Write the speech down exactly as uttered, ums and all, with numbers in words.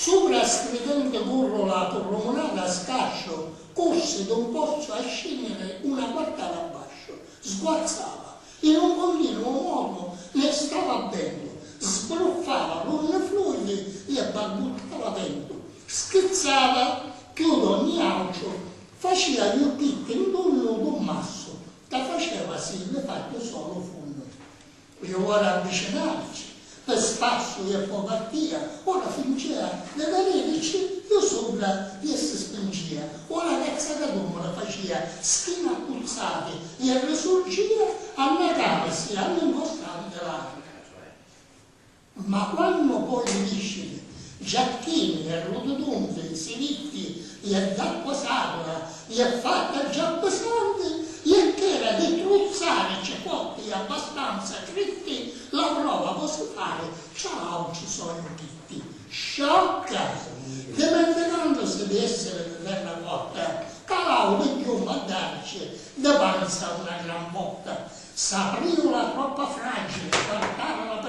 Supra a stridenti currula turrumunata a scasciu, cursi d'un pozzu a sciniri una quartata abbasciu, sguazzava, in un continuo mormu ne stava bentu, sbruffava l'unni fluidi e barbuttava ventu, schizzava chiù d'ogni autru, facia ju pitti 'n tunnu d'un massu ca faceva si li fattu solu funnu. Ju ora avvicinarci, pi spassu e po partia, ora fingia di viririci, ju supra e si spingia, ora cazzacatumula facia, schina accuzzati e risurgia, annacarisi a l'incostante lacrima. Ma quannu poi li visciri, giacchini e rututundi, si vitti e d'acqua sacra e fatta già pisanti e ch'era di truzzari cicotti abbastanza critti, la prova vosi fari tra autri soi pitti. Sciocca! Dimenticandusi di essiri di terra cotta, calau di chiummu a darci di panza una gran botta. S'apriu la troppa fragili, quartara la